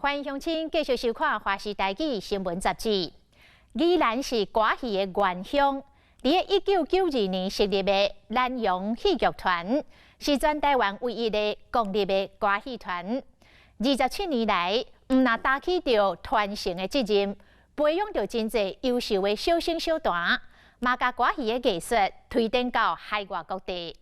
歡迎鄉親繼續收看《華視台語新聞雜誌》。宜蘭是歌戲的原鄉，佇1992年成立的南洋戲劇團，是全台灣唯一的公立的歌戲團。27年來，毋但擔起著傳承的責任，培養著真濟優秀的小生小旦，嘛共歌戲的藝術推展到海外各地。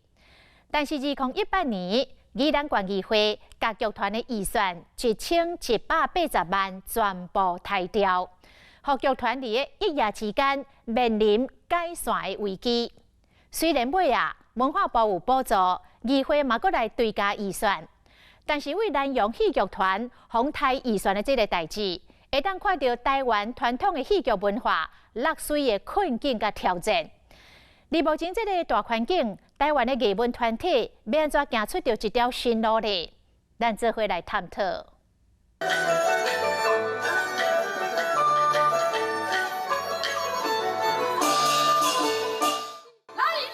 但是2018年，宜蘭縣議會共劇團的預算1180萬全部刣掉，予劇團佇一夜之間面臨解散的危機。雖然尾仔，文化部有補助，議會嘛閣來追加預算，但是對南洋戲劇團予刣預算的這个代誌，會當看著台灣傳統的戲劇文化落水的困境佮挑戰。佇目前這个大環境，台灣的藝文團體欲按怎行出著一條新路呢？咱做伙來探討。來人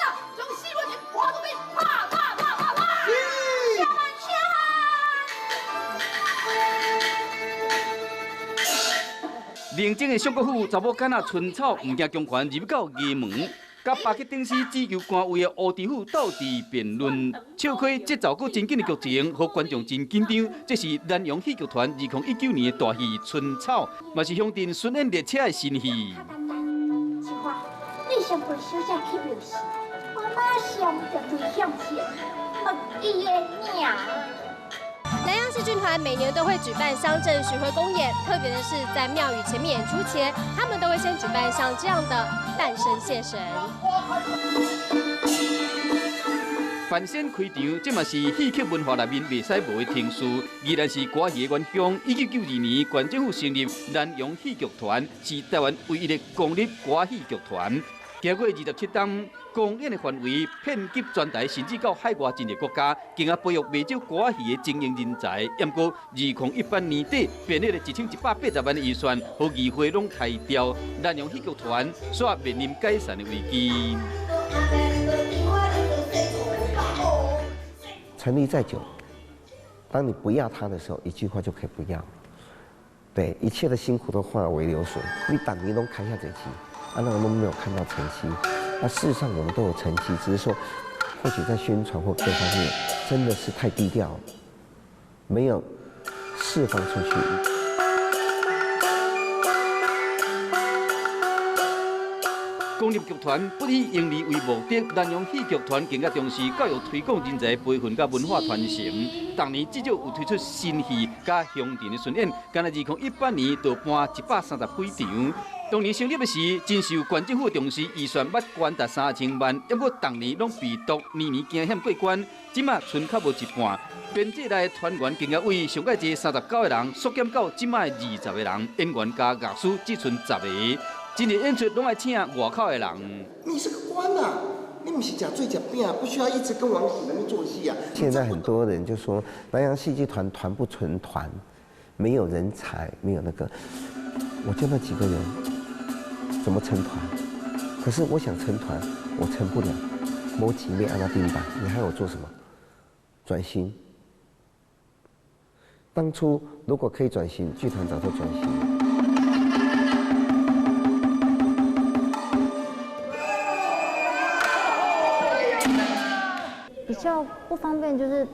啊！將四個人拖出去，拍拍拍拍拍！下慢下。寧靜的相國府查某囡仔春草，毋驚強權入到衙門。佮巴吉頂司只求官位的烏知府鬥智辯論，笑開節奏閣真緊的劇情，予觀眾真緊張。這是南洋戲劇團2019年的大戲《春草》，嘛是鄉鎮巡演列車的新戲。秋花，你先陪小姐去廟時，我馬上就對向前，問伊的名。南洋戲劇團每年都會舉辦鄉鎮巡迴公演，特別的是在廟宇前面演出前，他們都會先舉辦像這樣的誕生謝神。扮仙開場，這嘛是戲曲文化內面袂使無的程序。宜蘭是歌戲的原鄉，1992年縣政府成立南洋戲劇團，是台灣唯一的公立歌戲劇團。經過27冬，公演的範圍遍及全台，甚至到海外真濟國家，更加培育袂少歌戲的精英人才。毋過，2018年底編列的1180萬的預算，予議會攏刣掉，南洋戲劇團煞面臨解散的危機。成立再久，當你不要他的時候，一句話就可以不要。對，一切的辛苦都化為流水。你逐年攏開遐濟錢，啊，那個都沒有看到成績。那事實上我們都有成績，只是說或許在宣傳或各方面真的是太低調，沒有釋放出去。公立劇團不以營利為目的，南洋戲劇團更加重視教育推廣人才培訓佮文化傳承。逐年至少有推出新戲佮鄉鎮的巡演，干焦2018年就辦130幾場。當年成立的時，真受縣政府重視，預算捌懸達3000萬，毋過逐年攏被篤，年年驚險過關。這馬賰較無一半，編制內團員更加為上蓋濟39個人，縮減到這馬20個人，演員佮樂師只賰10個。今年演出攏愛請外口的人。你是個官啊，你毋是食水食餅，不需要一直跟王府那邊做戲啊。現在很多人就說南洋戲劇團團不成團，沒有人才，沒有那個，我就那幾個人，怎麼成團？可是我想成團，我成不了。無錢欲按怎頂辦，你還要我做什麼？轉型。當初如果可以轉型，劇團早就轉型。比較不方便就是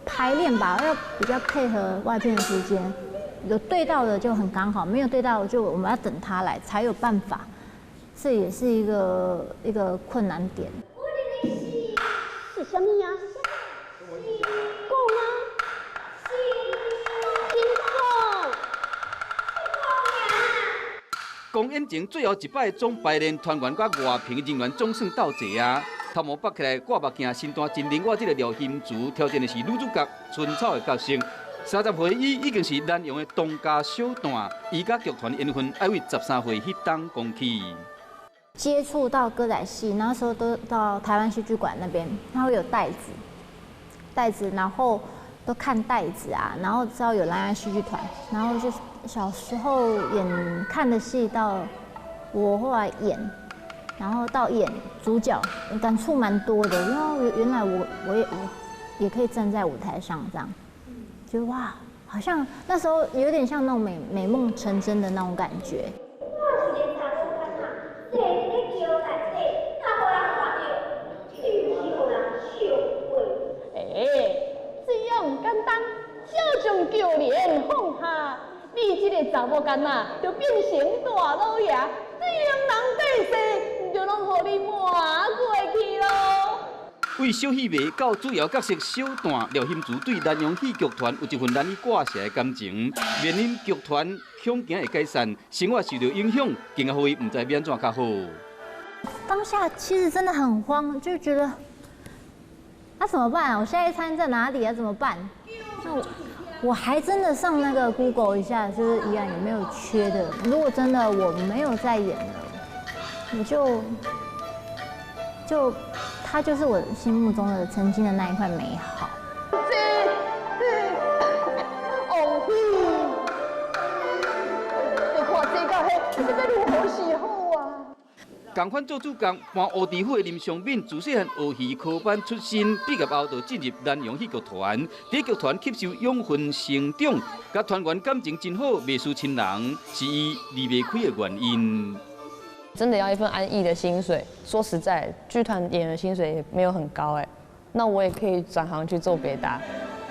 排練吧，要比較配合外片的時間，有對到的就很剛好，沒有對到就我們要等他來才有辦法，這也是一個困難點。是什麼呀？講啊！是金講。公演前最後一擺總排練，團員佮外評人員總算鬥齊啊！頭毛拔起來，掛目鏡，身段真靈活。這個廖欣慈挑戰的是女主角春草的角色。30歲，伊已經是南洋的當家小旦。伊佮劇團緣分愛為13歲彼冬講起。接觸到歌仔戲，那時候都到台灣戲劇館那邊，他會有帶子，帶子，然後都看帶子啊，然後知道有南洋戲劇團，然後就小時候演看的戲，到我後來演。然後到演主角，感觸蠻多的，因為原來我也可以站在舞台上這樣，就哇，好像那时候有點像那種美夢成真的那種感覺。欸，這樣毋簡單，小將橋簾放下，你這個查某囡仔就變成大老爺，這樣人百姓就攏予你瞞過去囉。為小戲迷到主要角色小旦廖欣慈對南洋戲劇團有一份難以割捨的感情，面臨劇團恐驚會解散，生活受到影響，更加予伊毋知欲按怎較好。當下其實真的很慌，就覺得那怎麼辦啊？我下一餐在哪裡啊？怎麼辦？那我還真的上那個 Google 一下，就是宜蘭有沒有缺的。如果真的我沒有再演了，我就。他就是我心目中的曾經的那一塊美好。王妃，你看這個彼，這欲如何是好啊？仝款做主角扮烏知府的林尚敏，自細漢學戲科班出身，畢業後就進入南洋戲劇團。佇劇團吸收養分成長，佮團員感情真好，袂輸親人，是伊離袂開的原因。真的要一份安逸的薪水，說實在，劇團演員薪水也沒有很高哎，那我也可以轉行去做別的。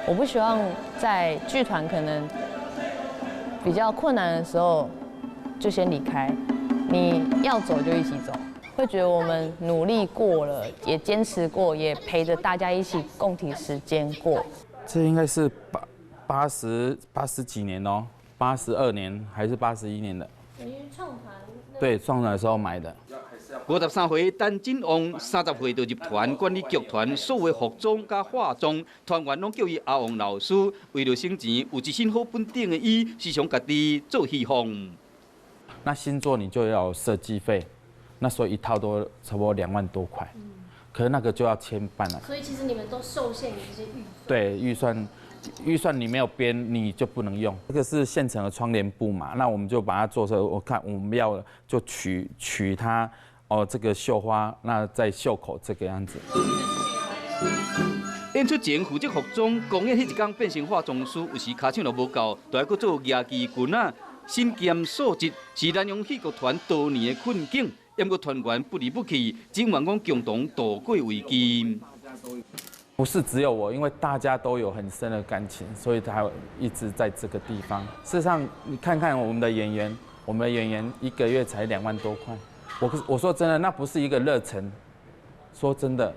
我不希望在劇團可能比較困難的時候就先離開，你要走就一起走，會覺得我們努力過了，也堅持過，也陪着大家一起共體時艱過。這應該是八十幾年哦，82年還是81年的？創團。對，創團的時候買的。53歲陳振旺，30歲就入團管理劇團所有服裝佮化妝，團員攏叫伊阿旺老師。為了省錢，有一身好本領的伊，時常家己做戲服。那新作你就要設計費，那所以一套都差不多2萬多塊，可是那個就要簽辦了。所以其實你們都受限於這些預算。對，預算。預算你沒有編，你就不能用。這個是現成的窗簾布嘛，那我們就把它做成，我看我們要就取它哦，這個繡花，那在袖口這個樣子。演出前負責服裝，公演彼一工變成化妝師，有時跤手若無夠，就愛閣做夯旗裙仔。身兼數職是南洋戲劇團多年的困境，毋過團員不離不棄，只願講共同度過危機。不是只有我，因為大家都有很深的感情，所以他一直在這個地方。事實上，你看看我們的演員，我們的演員一個月才2萬多塊。我說真的，那不是一個熱忱。說真的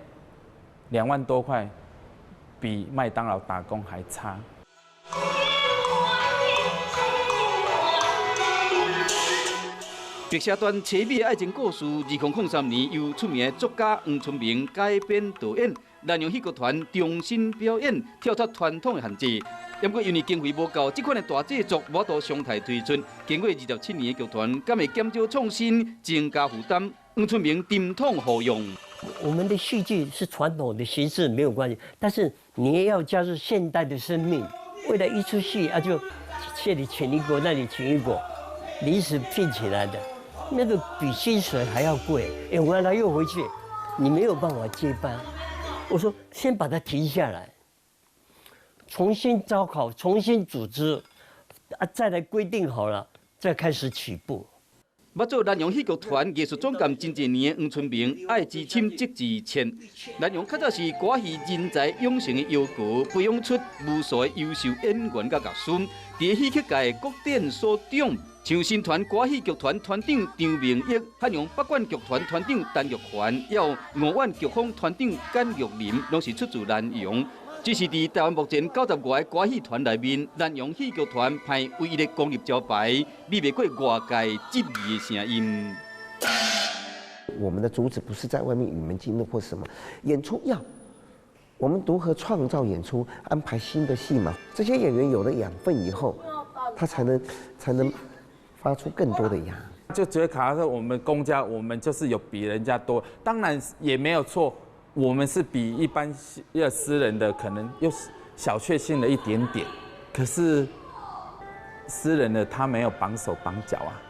，2萬多塊比麥當勞打工還差。白蛇傳淒美的愛情故事，2003年由出名的作家黃春明改編導演。南洋戲劇團重新表演，跳脫傳統的限制。不過因為經費無夠，這款的大製作無法度常態推出。經過27年的劇團，敢會減少創新，增加負擔？黃春明沉痛呼籲：我們的戲劇是傳統的形式沒有關係，但是你也要加入現代的生命。為了一出戲啊，就這裡請一個，那裡請一個，臨時聘起來的，那個比薪水還要貴。演完了又回去，你沒有辦法接班。我說先把它停下來，重新招考，重新組織，啊，再來規定好了，再開始起步。捌做南洋戲劇團藝術總監真濟年的黃春明，愛之深責之切。南洋較早是歌戲人才養成的搖閣，培養出無數的優秀演員佮樂師，佇戲曲界各典所長，像新團歌戲劇團團長張明益、漢陽北管劇團團長陳玉環，還有五苑劇坊團長簡玉林，攏是出自南洋。只是佇台灣目前95個歌戲團內面，南洋戲劇團派唯一的公立招牌，比袂過外界質疑的聲音。我們的主旨不是在外面與民競爭或什麼，演出要我們如何創造演出，安排新的戲碼。這些演員有了養分以後，他才能發出更多的芽。就覺得卡說我們公家，我們就是有比人家多，當然也沒有錯。我們是比一般私人的可能又小確幸了一點點，可是私人的他沒有綁手綁腳啊。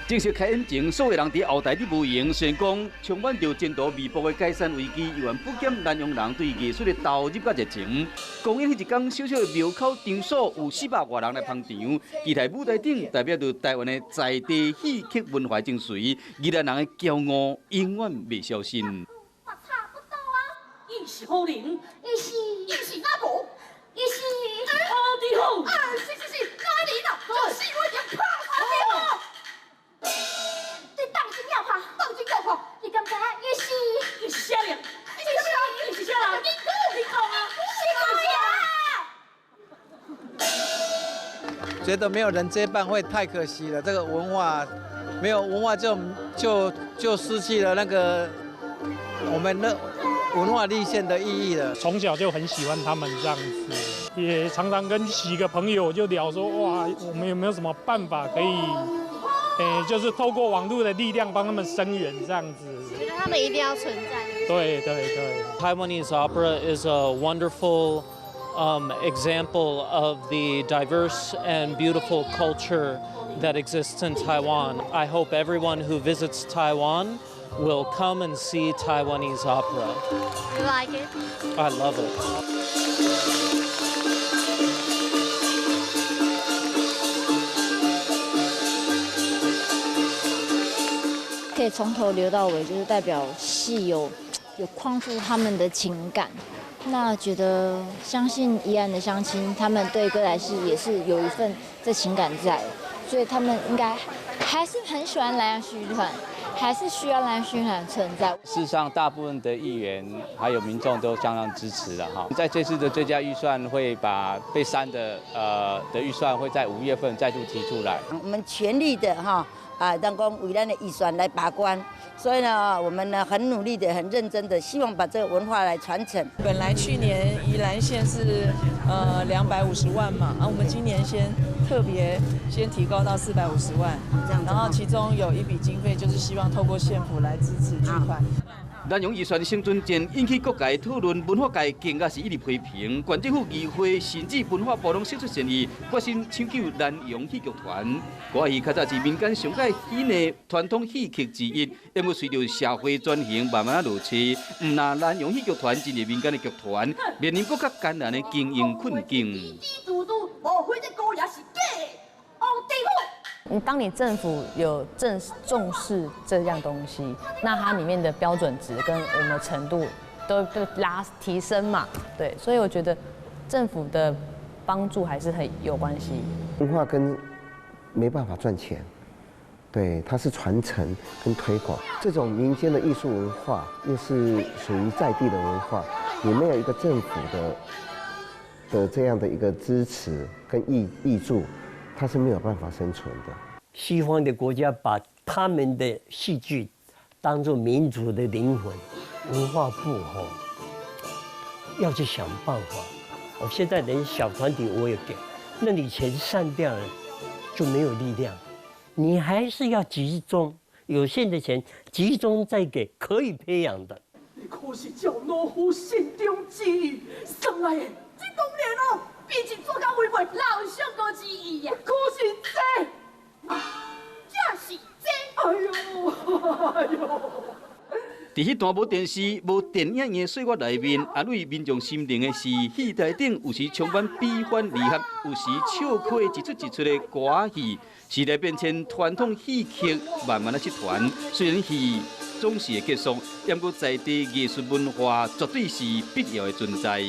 正式開演前，所有人佇後台咧無閒，雖然講充滿著前途未卜的解散危機，猶原不減南洋人對藝術的投入佮熱情。公演彼一工，小小的廟口場所有400外人來捧場，期待舞台頂代表著台灣的在地戲曲文化精髓，宜蘭人的驕傲永遠袂消失。差不多啊，伊是好人，伊是哪個？伊是好的好。啊，是是是，哪裡啦？就是我就拍死你！你當真要拍，當真要拍，你敢知影？伊是伊是啥人？伊是啥人？伊是啥人？你講啊！是我呀！覺得沒有人接班會太可惜了，這個文化沒有文化就失去了那個我們的文化立縣的意義了。從小就很喜歡他們這樣子，也常常跟幾個朋友就聊說，哇，我們有沒有什麼辦法可以，就是透過網絡的力量幫他們聲援這樣子。覺得他們一定要存在。對對對。 Taiwanese opera is a wonderful example of the diverse and beautiful culture that exists in Taiwan. I hope everyone who visits Taiwan will come and see Taiwanese opera. You like it? I love it. 可以從頭留到尾，就是代表戲有框住他們的情感。那覺得相信宜蘭的鄉親，他們對歌仔戲也是有一份這情感在，所以他們應該還是很喜歡南洋戲劇團，還是需要南洋戲劇團存在。事實上，大部分的議員還有民眾都相當支持的哈。在這次的追加預算會把被刪的預算會在5月份再度提出來。我們全力的哈啊，當講為咱的預算來把關，所以呢，我們呢很努力的、很認真的，希望把這個文化來傳承。本來去年宜蘭縣是250萬嘛，啊，我們今年先特別先提高到450萬，這樣，然後其中有一筆經費就是希望透過縣府來支持劇團。南洋預算成陣前引起各界討論，文化界更加是一直批評。縣政府議會甚至文化部攏釋出善意，決心搶救南洋戲劇團。歌仔戲較早是民間上蓋喜的傳統戲曲之一，不過隨著社會轉型慢慢落去，毋但南洋戲劇團進入民間的劇團，面臨閣較艱難的經營困境。你當你政府有重視這樣東西，那它裡面的標準值跟我們的程度都拉提升嘛，對，所以我覺得政府的幫助還是很有關係。文化跟沒辦法賺錢，對，它是傳承跟推廣這種民間的藝術文化，又是屬於在地的文化，你沒有一個政府的這樣的一個支持跟挹注。它是沒有辦法生存的。西方的國家把他們的戲劇當作民族的靈魂，文化部吼要去想辦法。我現在連小團體我也給，那你錢散掉了就沒有力量，你還是要集中有限的錢，集中再給可以培養的。你可是照老夫信中之意送來的，這當然哦。畢竟做到違背老相公之意呀。可是這，正是這。哎呦，哎呦！佇彼段無電視、無電影院的歲月內面，安慰民眾心靈的是戲台頂有時充滿悲歡離合，有時笑詼一出一出的歌仔戲。時代變遷，傳統戲曲慢慢仔失傳。雖然戲總是會結束，不過在地藝術文化絕對是必要的存在。